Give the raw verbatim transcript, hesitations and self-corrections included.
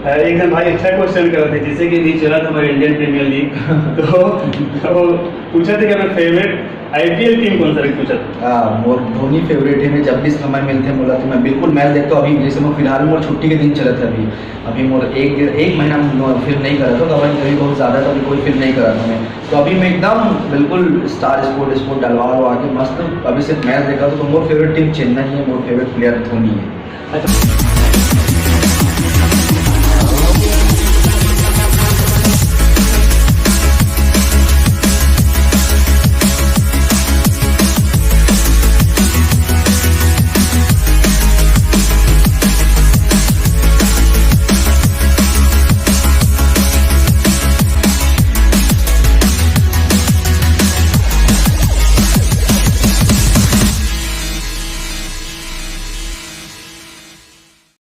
अ, एक झन भाई अच्छा क्वेश्चन करत हे, जैसे कि अभी चलत हमारे इंडियन प्रीमियर लीग, तो वो पूछत हे कि फेवरेट आईपीएल टीम कौन सा है, पूछत। हाँ, मोर धोनी फेवरेट है। मैं जब भी समय मिलथे मोला, तो मैं बिल्कुल मैच देखता हूँ। अभी जैसे मैं फिलहाल मोर छुट्टी के दिन चलत हे, अभी अभी मोर एक एक महीना में फिल्म नहीं करत हों, तो अभी कभी बहुत ज़्यादा कभी कोई फिल्म नहीं करत हों मैं। तो अभी मैं एकदम बिल्कुल स्टार स्पोर्ट स्पोर्ट डलवा लो आके मस्त अभी सिर्फ मैच देखा, तो मोर फेवरेट टीम चेन्नई है, मोर फेवरेट प्लेयर धोनी है। अच्छा।